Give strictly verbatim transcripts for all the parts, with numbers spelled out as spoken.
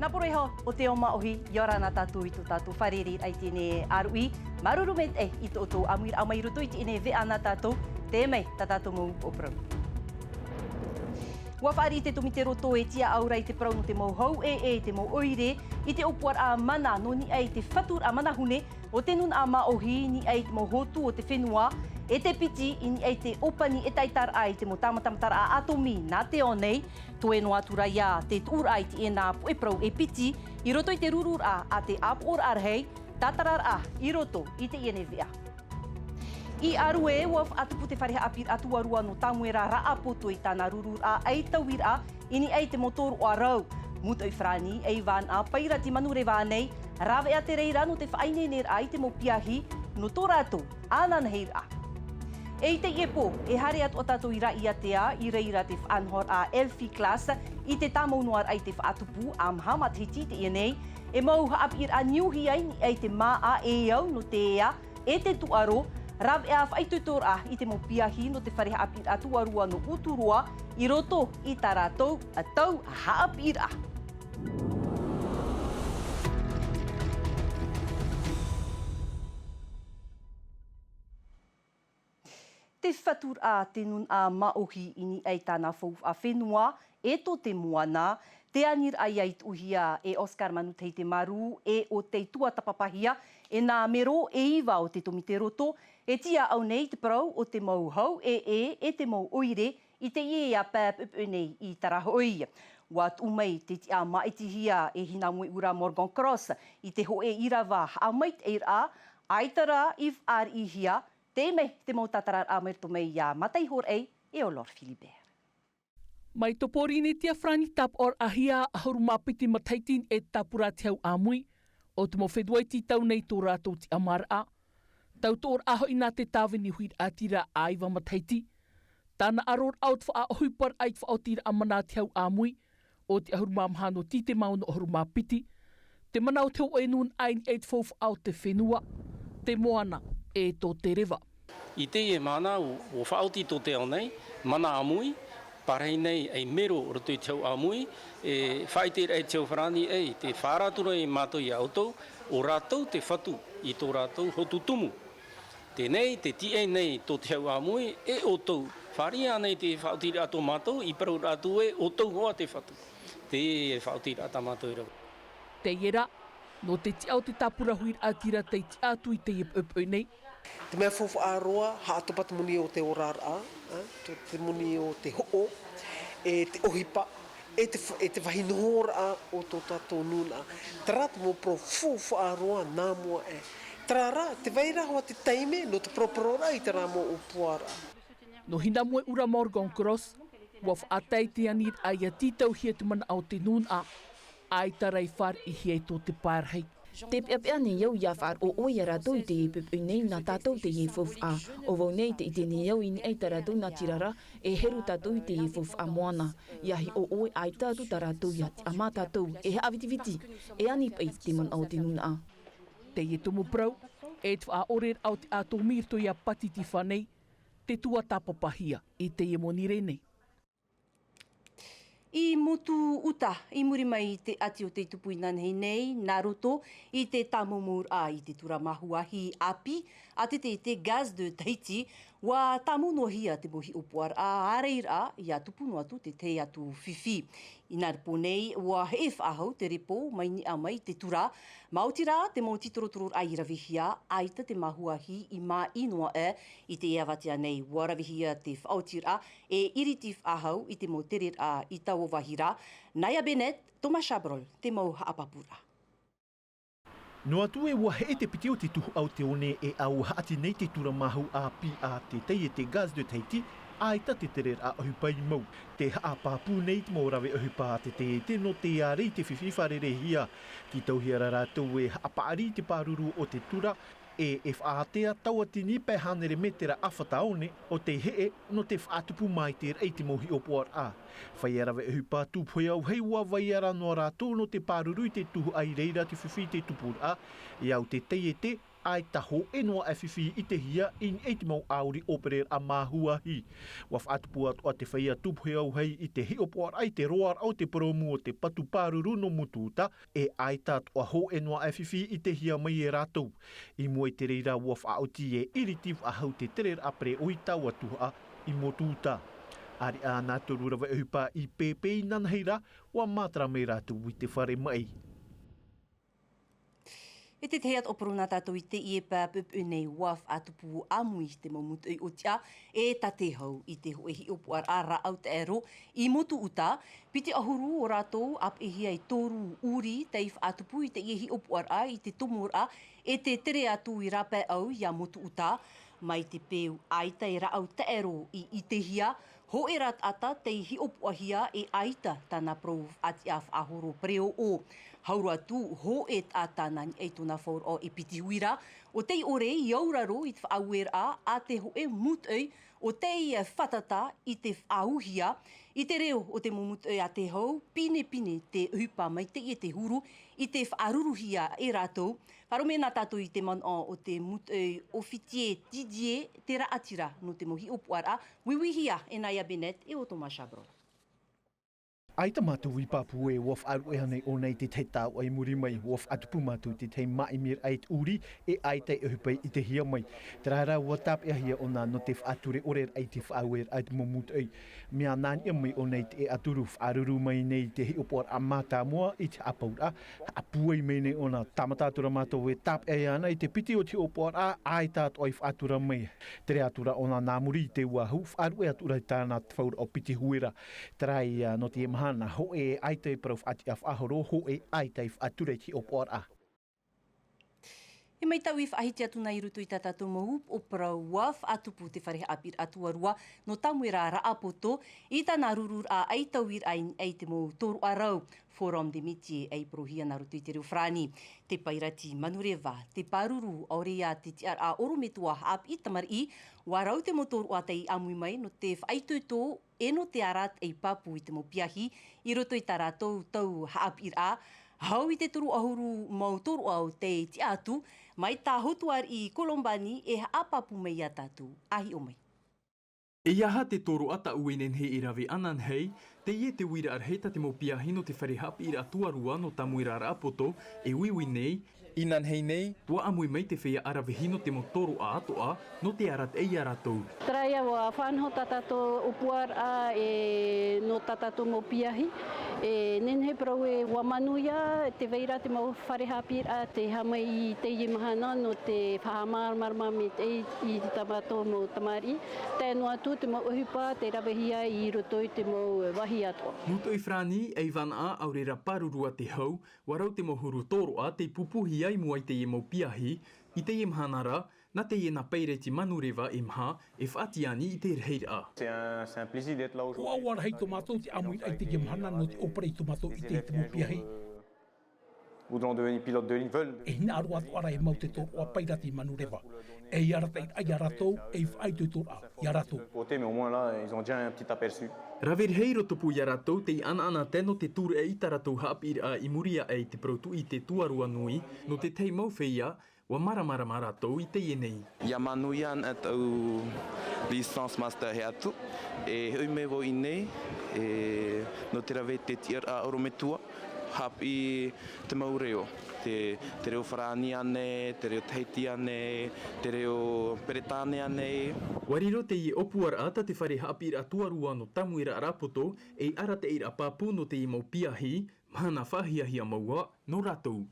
Nā poro iho o te ao māʻohi, ʻia ora na tātou i tō tātou fārereiraʻa i teie nei ʻāruʻi. Māuruuru maitaʻi i tō ʻoutou ʻāmuiraʻa mai roto i teie nei veʻa nā tātou, tē mai tā tātou mau upoʻo parau. ʻUa fāriʻi te tōmite roto e tiʻa aʻera i te parau nō te mau hau ʻē, ʻē, te mau ʻoire, i te ʻōpuaraʻa mana nō niʻa i te faturaʻa manahune o te nūnaʻa māʻohi i niʻa i te mau hotu o te fenua, e te piti i niʻa i te ʻōpani ʻetaʻetaraʻa i te mau tāmatamataraʻa ʻātōmī nā te ao nei. Toe noa atu rā ia te tuʻuraʻa i teie nā puʻe parau e piti i roto i te rururaʻa a te ʻāpoʻoraʻa rahi, tātararaʻa i roto i teie nei veʻa. I ʻArue, ʻua faʻatupu te fare haʻapiʻiraʻa tuarua nō Tamuera Raʻapoto i tāna rururaʻa ʻaitauiraʻa i niʻa i te mau tōroʻa rau. Mūtoʻi farāni, ʻaivānaʻa, pairati manureva nei, rāveʻa te reira nō te faʻaineineraʻa i te mau piahi nō tō rātou ananahiraʻa. E i teie pō, e haere atu ā tātou i Raʻiātea, i reira te faʻanahoraʻa Elfi Class, i te tāmau noa raʻa i te faʻatupu, ʻa maha matahiti i teie nei, e mau haʻapiʻiraʻa niuhia i niʻa i te māʻa e au nō te ea, e te tūʻaro, rāveʻa faʻaitoitoraʻa i te mau piahi nō te fare haʻapiʻiraʻa tuarua nō Uturoa, i roto i tā rātou tau haʻapiʻiraʻa. Te faturaʻa te nūnaʻa māʻohi i niʻa i tāna faufaʻa fenua, e tō te moana, te aniraʻa ia i tuʻuhia e Oscar Manutahitemaru e ʻo tei tuatāpapahia e nā mero e iva o te tōmite roto, e tiʻa au nei te parau o te mau hau ʻē, ʻē, e te mau ʻoire i teie pae puʻepuʻe nei i Tarahoʻi. ʻUa tuʻu mai te tiʻa māʻitihia e Hinamoeʻura Morgan Cross i te hōʻē ʻīrava haʻamaitaʻiraʻa, ʻaita rā i fāriʻihia, tē mai te mau tātararaʻa mai roto mai iā Mataiho Raʻi e ʻo Laure Philibert. Mai tō Pōrīnetia Farāni tāpaʻoraʻahia ʻahuru mā piti matahiti e tāpura te hau ʻāmui, ʻo te mau fenua i tītau nei tō rātou tiʻamāraʻa. Tautoʻoraʻa hoʻi nā te tāvini huiraʻatira ʻaiva matahiti. Tāna ʻaroraʻa o te faʻaʻohiparaʻa i te faʻaotiraʻa mana te hau ʻāmui, ʻo te ʻahuru mā maha nō Tītema ono ʻahuru mā piti, te mana o te hōʻē nūnaʻa i niʻa i te faufaʻa o te fenua, te moana, e tō te reva. I teie mahana, ʻua, ʻua faʻaoti tō te ao nei, mana ʻāmui, pārahi nei ei mero roto i te hau ʻāmui, e faʻaʻiteraʻa e te hau farāni, ʻei, tē faʻaara atu ra mātou iā ʻoutou, ʻo rātou te fatu i tō rātou hotu tumu. Teie nei, tē tīaʻi nei tō te hau ʻāmui, e ʻoutou, fāriʻi ānei te faʻaotiraʻa tō mātou, i parau ra atu ē, ʻoutou hoʻi te fatu. Te faʻaotiraʻa tā mātou i rave. Teie rā, nō te tiʻa o te tāpura huiraʻatira tei tiʻa atu i teie puʻepuʻe nei. Te mea faufaʻa roa, haʻatopa te moni o te oraraʻa, ā, te, te moni o te hoʻo, e te ʻohipa, e te f-, e te vāhi nohoraʻa o tō tātou nūnaʻa. Terā te mau parau faufaʻa roa nā mua aʻe. Terā rā, tē vai ra hoʻi te taime nō te paraparau ra i terā mau ʻōpuaraʻa. Nō Hinamoeʻura Morgan Cross, ʻua faʻatae te aniraʻa ia tītauhia te manaʻo o te nūnaʻa, ʻaita rā i fāriʻihia i tō te pae rahi. Tē peʻapeʻa nei au ʻia faʻaroʻo ʻoe iā rātou i teie puʻepuʻe nei nā tātou teie faufaʻa. ʻO vau nei tē ʻite nei au i niʻa i tā rātou natirara, e heru tātou i teie faufaʻa moana. ʻIa hiʻo ʻoe ʻaita atu tā rātou ʻia tiʻa mā tātou, e haʻavitiviti, e ani paʻi te manaʻo o te nūnaʻa. Teie tumu parau, e te faʻaʻoreraʻa o te ʻātōmī i roto iā Pati Tifa nei, tē tuatāpapahia i teie monirē nei. I Motu Uta, i muri mai i te ʻati o tei tupu inanahi nei, nā roto i te tāmaumauraʻa i te tura mahuahi ʻāpī, a te, te, te Gaz de Tahiti, ʻua tāmau noa hia te mau hiʻopoʻaraʻa ārairaʻa, ʻia tupu noa atu te tahi atu fifi. I nā repo nei, ʻua heʻe faʻahou te repo mai niʻa mai te tura, maoti rā te mau tītorotororaʻa i ravehia, ʻaita te mahuahi i māʻi noa aʻe. I teie avatea nei, ʻua ravehia te faʻaotiraʻa e iriti faʻahou i te mau tereraʻa i taua vāhi ra. Nā ia Bennett, Thomas Chabrol, te mau haʻapāpūraʻa. Noa atu ē ʻua heʻe te piti o te tuhaʻa o te one e ʻaua haʻati nei te tura mahuahi ʻāpī a te taiete Gaz de Tahiti, ʻaita te tereraʻa ʻohipa i mau. Tē haʻapāpū nei te mau rave ʻohipa a te taiete nō te ʻārai i te fifi fārerehia. Tītauhia ra rātou e haʻapaʻari i te pāruru o te tura, e, e faʻaātea tauatini pae hānere mētera ʻāfata one o tei heʻe nō te faʻatupu maitaʻi i te mau hiʻopoʻaraʻa. Feiā rave ʻohipa tūpohe auahi ʻua vaiiho ra noa rātou nō te pāruru i te tuhaʻa i reira te fifi i te tupuraʻa, e au te taiete, ʻAita hōʻē noa e fifi i ʻitehia i niʻa i te mau ʻāuri ʻōpereraʻa māhuahi. ʻUa faʻatupu atoʻa te feiā tupu hei auahi i te hiʻopoʻaraʻa i te roaraʻa o te purōmu o te patu pāruru nō Motu Uta, e ʻaita atoʻa hōʻē noa e fifi i ʻitehia mai e rātou. I mua i te reira ʻua faʻaoti e ʻiriti faʻahou te tereraʻa pereʻoʻo i taua tuhaʻa i Motu Uta. ʻAreʻa nā te toru rave ʻohipa i pēpē inanahi rā, ʻua mātara mai rātou i te fare maʻi. E te tahi atu ʻōporo nā tātou i teie pae pupuʻu nei, ʻua faʻatupu ʻāmui te mau mūtoʻi ʻōtiʻa e tātehau i te hōʻē hiʻopoʻaraʻa rāʻau taʻero i Motu Uta. Piti ʻahuru o rātou ʻāpeʻehia e toru ʻūrī tei faʻatupu i teie hiʻopoʻaraʻa i te tomoraʻa e te tere atu i rāpae au iā Motu Uta. Mai te peu ʻaita e rāʻau taʻero i ʻitehia, hōʻē rā taʻata tei hiʻopoʻahia e ʻaita tāna parau faʻatiʻa faʻahoro pereʻoʻo. Hau roa atu, hōʻē taʻata nā niʻa i tōna fauraʻo e piti huira, ʻo tei ʻore i auraro i te faʻaueraʻa a te hōʻē mūtoʻi, ʻo tei fātata i te faʻauhia. I te reo o te mau mūtoʻi a te hau, pinepine te ʻohipa mai teie te huru i te faʻaruruhia e rātou. Faʻaroʻo mai na tātou i te manaʻo o te mūtoʻi ʻōfiti Didier, te raʻatira nō te mau hiʻopoʻaraʻa, uiuihia e Naya Bennett e ʻo Thomas Chabrol. ʻAita mātou i pāpū ē ʻua faʻaruʻe ānei ʻōna i te tahi taoʻa i muri mai, ʻua faʻatupu mātou i te tahi māʻimiraʻa i te ʻūrī, e ʻaita e ʻohipa i ʻitehia mai. Terā rā ʻua tāpeʻahia ʻōna nō te faʻature ʻore raʻa i te faʻaueraʻa i te mau mūtoʻi. Mea nā niʻa mai ʻōna i te ʻēʻa turu, faʻaruru mai nei i te hiʻopoʻaraʻa mātāmua i te haʻapauraʻa. Haʻapūai mai nei ʻōna, tāmata atu ra mātou e tāpeʻahia ana i te piti o te hiʻopoʻaraʻa, ʻaita atoʻa i faʻatura mai. Tere atu ra ʻōna nā muri i te uāhu, faʻaruʻe atu ra i tāna te fauraʻo piti huira. Terā ia nō teie mahana, hōʻē ʻaita i parau faʻatiʻa faʻahoro, hōʻē ʻaita i faʻatura i te hiʻopoʻaraʻa. E mai tāʻu i faʻahiti atu na i roto i tā tātou mau upoʻo parau, ʻua faʻatupu te fare haʻapiʻiraʻa tuarua nō Tamuera Raʻapoto i tāna rururaʻa ʻaitauiraʻa i niʻa i te mau tōroʻa rau, Forum des métiers, ei parauhia nā roto i te reo farāni. Te pairati manureva, te pāruru, ʻaore ia te tiʻaraʻa ʻorometua haʻapiʻi tamariʻi, ʻua rau te mau tōroʻa tei ʻāmui mai nō te faʻaitoito e nō te arataʻi pāpū i te mau piahi i roto i tā rātou tau haʻapiʻiraʻa. Hau i te toru ʻahuru mau tōroʻa o tei tiʻa atu, mai tā Hotuariʻi Kolombani e haʻapāpū mai iā tātou. ʻA hiʻo mai. E aha te tōroʻa tāʻu e nehenehe e rave ananahi? Teie te uiraʻa rahi tā te mau piahi nō te fare haʻapiʻiraʻa tuarua nō Tamuera Raʻapoto e uiui nei. Inanahi nei, ʻua ʻāmui mai te feiā ʻaravihi nō te mau tōroʻa atoʻa nō te arataʻi iā rātou. Terā ia ʻua faʻanaho tā tātou ʻōpuaraʻa e nō tā tātou mau piahi. E nehenehe parau ē ʻua manuia, tē vai ra te mau fare haʻapiʻiraʻa tei haʻamau i teie mahana nō te faʻahaʻamāramarama mai i tā mātou mau tamariʻi. Tae noa atu te mau ʻohipa tei ravehia i roto i te mau vāhi atoʻa. Mūtoʻi farāni, ei vānaʻa, ʻaore rā pāruru a te hau, ʻua rau te mau huru tōroʻa tei pupuhia i mua i teie mau piahi. I teie mahana rā, nā teie nā pairati manureva e maha, e faʻatiani i te rahiraʻa. C'est un, c'est un plaisir d'être là aujourd'hui. ʻUa ʻoaʻoa rahi tō mātou te ʻāmuiraʻa i teie mahana nō te ʻōpere i tō mātou ʻite i te mau piahi. Ou de devenir pilote de ligne veulent. E hinaʻaro atoʻa ra e mau te tōroʻa pairati manureva. Ei arataʻiraʻa iā rātou, ei faʻaitoitoraʻa iā rātou. Côté, mais au moins là, ils ont déjà un petit aperçu. Rave rahi roto pū iā rātou tei ʻanaʻanatae nō te tūruʻe i tā rātou haʻapiʻiraʻa i muri aʻe i te parau tuʻi i te tuarua nui, nō te tahi mau feiā, ʻua māramarama rātou i teie nei. ʻIa manuia ana taʻu licence master hē atu, e hoʻi mai vau i ʻō nei, e, nō te rave i te tiʻaraʻa ʻorometua, haʻapiʻi te mau reo, te, te reo farāni ānei, te reo tahiti ānei, te reo peretāne ānei. ʻUa riro teie ʻōpuaraʻa tā te fare haʻapiʻiraʻa tuarua nō Tamuera Raʻapoto, ei arataʻiraʻa pāpū nō teie mau piahi, mahana faʻahiahia maua nō rātou.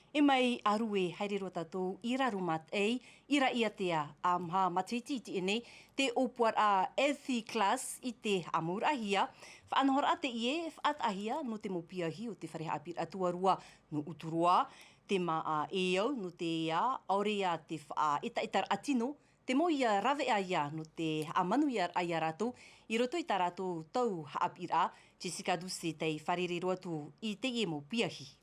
E mai ʻaru e haere roa tātou i Raromataʻi, i Raʻiātea, ʻa maha matahiti i teie nei, te ʻōpuaraʻa Ethi Class i te haʻamauraʻahia. Faʻanahoraʻa teie e faʻataʻahia nō te mau piahi o te fare haʻapiʻiraʻa tuarua nō Uturoa, te māʻa e au nō te ea, ʻaore ia te faʻaʻetaʻetaraʻa tino, te mau ia raveʻa ia nō te haʻamanuiaraʻa iā rātou, i roto i tā rātou tau haʻapiʻiraʻa. Jessica Duce tei fārerei roa atu i teie mau piahi.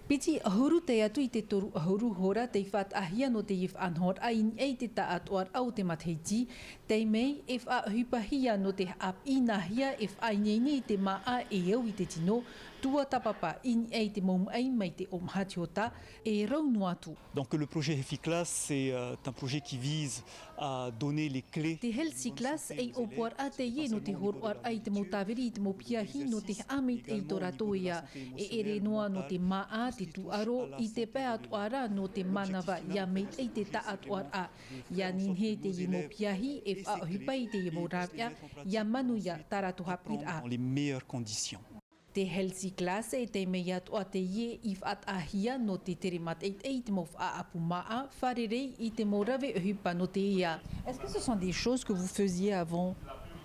Piti ʻahuru tae atu i te toru ʻahuru hora tei faʻataʻahia nō teie faʻanahoraʻa i niʻa i te taʻatoʻaraʻa o te matahiti, tae mai e faʻaʻohipahia nō te haʻapiʻihia e faʻaineine i te māʻa e au i te tino, tuatāpapa i niʻa i te mau maʻi mai te ʻōmaha tiota, e rau noa atu. Donc le projet Healthy Class, c'est, euh, un projet qui vise à donner les clés. Te Healthy Class ei ʻōpuaraʻa teie nō te hōroʻaraʻa i te mau tāviri i te mau piahi nō te haʻamaitaʻi i tō rātou ea. E ʻere noa nō te māʻa, te tūʻaro, i te pae atoʻa ra nō te mānava ʻia maitaʻi te taʻatoʻaraʻa. ʻIa nehenehe teie mau piahi e faʻaʻohipa i teie mau rāveʻa, ʻia manuia tā rātou haʻapiʻiraʻa. Dans les meilleures conditions. Te Healthy Class e tae mai atoʻa teie i faʻataʻahia nō te tere mātaʻitaʻi i te mau faʻaʻapu māʻa, fārerei i te mau rave ʻohipa nō te ea. Est-ce que ce sont des choses que vous faisiez avant ?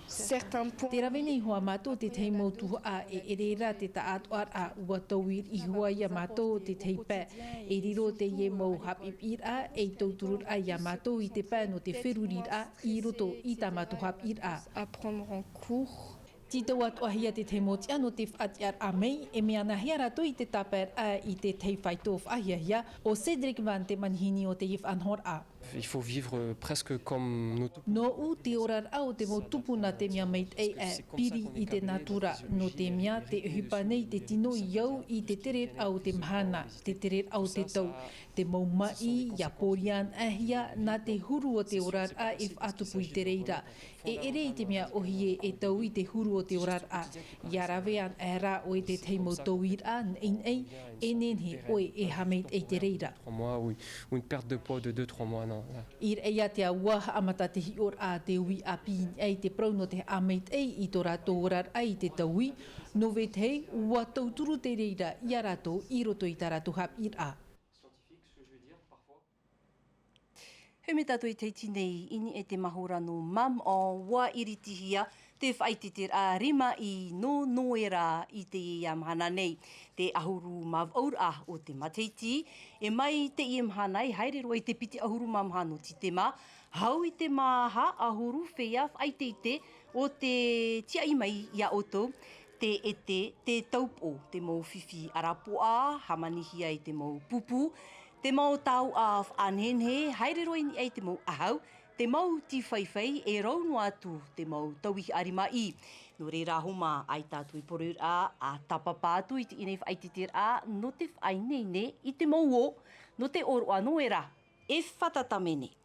Certains points. Tē rave nei hoʻi mātou tētahi mau tuhaʻa, e ʻere ra te taʻatoʻaraʻa, ʻua tauiraʻa hoʻi mātou tētahi pae. E riro teie mau haʻapiʻiraʻa ei tautururaʻa ia mātou i te pae nō te feruriraʻa i roto i tā mātou haʻapiʻiraʻa. À prendre en cours. Titau atoʻa hia tētahi mau tiʻa nō te faʻatiʻaraʻa mai, e mea nāhea rātou i te tāpaeraʻa i tētahi faito faʻahiahia, ʻo Cédric Van te manihini o teie faʻanahoraʻa. Il faut vivre, euh, presque comme nos tout. Nōʻu te oraraʻa o te mau tupuna te mea maitaʻi e piri i te nātura, nō te mea tē ʻohipa nei te tino i au i te tereraʻa o te mahana, te tereraʻa o te tau, te mau maʻi, ʻia pōria anaʻe hia, nā te huru o te oraraʻa e faʻatupu i te reira. E ʻere i te mea ʻōhie e taui te huru o te oraraʻa. ʻIa rave anaʻe ra ʻoe i tētahi mau tauiraʻa naʻinaʻi, e nehenehe ʻoe e haʻamaitaʻi i te reira. Trois mois ou, ou une perte de poids de deux, trois mois, non, là. I reira te ʻāua haʻamata te hiʻoraʻa a te uʻi ʻāpī i niʻa i te parau nō te haʻamaitaʻi i tō rātou oraraʻa i te taui, nō vetahi, ʻua tauturu te reira ia rātou i roto i tā rātou haʻapiʻiraʻa. Hei mai tātou i te iti nei, i niʻa i te mahora nō Mamaʻo, ʻua iritihia te faʻaiteraʻa rima ʻī nō Noera i teie mahana nei. Te ʻahuru mā vaʻu ra o te matahiti, e mai teie mahana e haere roa i te piti ʻahuru mā maha nō Tītema, hau i te maha ʻahuru feiā faʻaiteite o te tiaʻi mai ia ʻoutou. Te ʻete, te taupoʻo, te mau fifi ʻarapoʻa, hāmanihia i te mau pupu, te mau tauʻa faʻanehenehe, haere roa i niʻa i te mau ʻahau, te mau tīfaifai, e rau noa atu te mau tauihaʻa rima ʻī. Nō reira hoʻi, ʻaita atu i poroʻi ra, ʻa tāpapa atu i teie nei faʻaiteraʻa, nō te faʻaineine i te mau ō, nō te ʻōroʻa Noera, e fātata mai nei.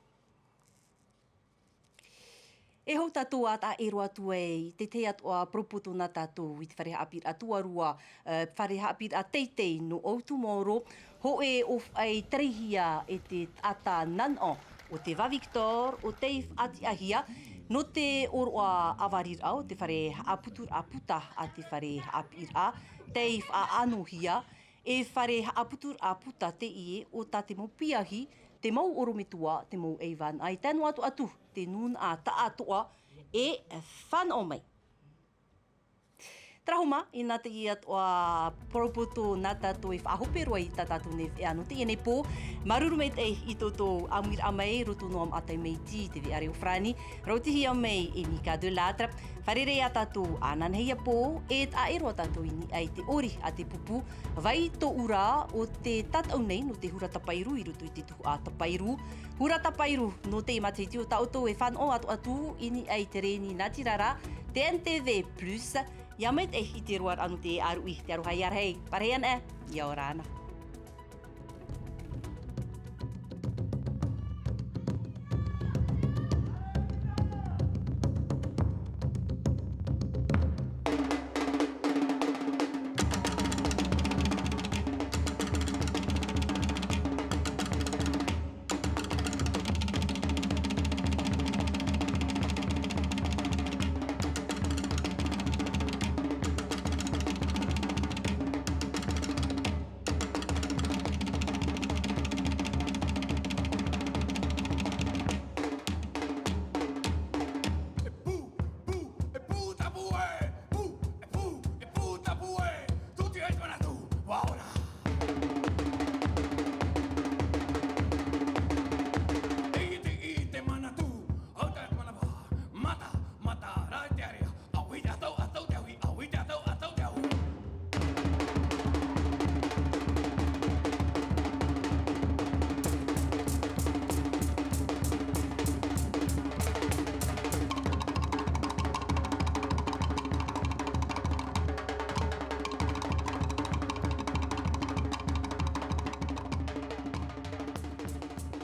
E hou tātou ʻa taʻa ʻē roa atu ai, te tahi atoʻa poropoto nā tātou i te fare haʻapiʻiraʻa tuarua, eh, fare haʻapiʻiraʻa teitei nō ʻOutumaoro, hōʻē ʻōfaʻi tarahia e te taʻata nanaʻo o te Va Victor, ʻo tei faʻatiʻahia, nō te ʻōroʻa ʻavariraʻa o te fare haʻaputuraʻa puta a te fare haʻapiʻiraʻa, tei faʻaʻanohia, e fare haʻaputuraʻa puta teie ʻo tā te mau piahi, te mau ʻorometua, te mau ʻeiva, ʻaita noa atu atu te nūnaʻa taʻatoʻa e fānaʻo mai. Terā hoʻi, inā teie atoʻa poropoto nā tātou e faʻahope roa i tā tātou nei veʻa nō teie nei pō. Māuruuru maitaʻi i tō ʻoe ʻāmuiraʻa mai, roto noa Maʻa Tamaiti i te veʻa reo farāni, rautihia mai e Mika Delattre. Fārerei ā tātou ananahi ia pō, e taʻa ʻē roa tātou i niʻa i te ʻori a te pupu, vai tōʻu rā o te tātaʻu nei nō te hura tapairu i roto i te tuhaʻa tapairu. Hura tapairu nō teie matahiti ʻo tā ʻoutou e fānaʻo atoʻa atu i niʻa i te rēni natirara, te N T V Plus, ʻia maitaʻi i te roaraʻa nō te ʻāruʻi, te aroha ia rahi, parahi ana, ʻia ora na.